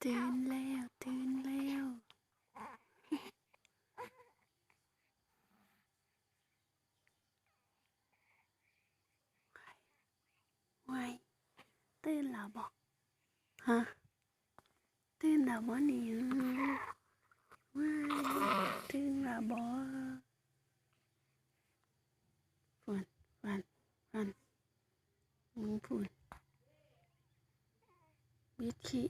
ຕື່ນແລ້ວ ຕື່ນແລ້ວ. ຫວາຍ ຕື່ນແລ້ວບໍ? ຮະ? ຕື່ນແລ້ວບໍນີ້? ຫວາຍ ຕື່ນແລ້ວບໍ? ຟັນ ຟັນ ຟັນ ເບິ່ງພຸ້ນ ບິດຂີ້.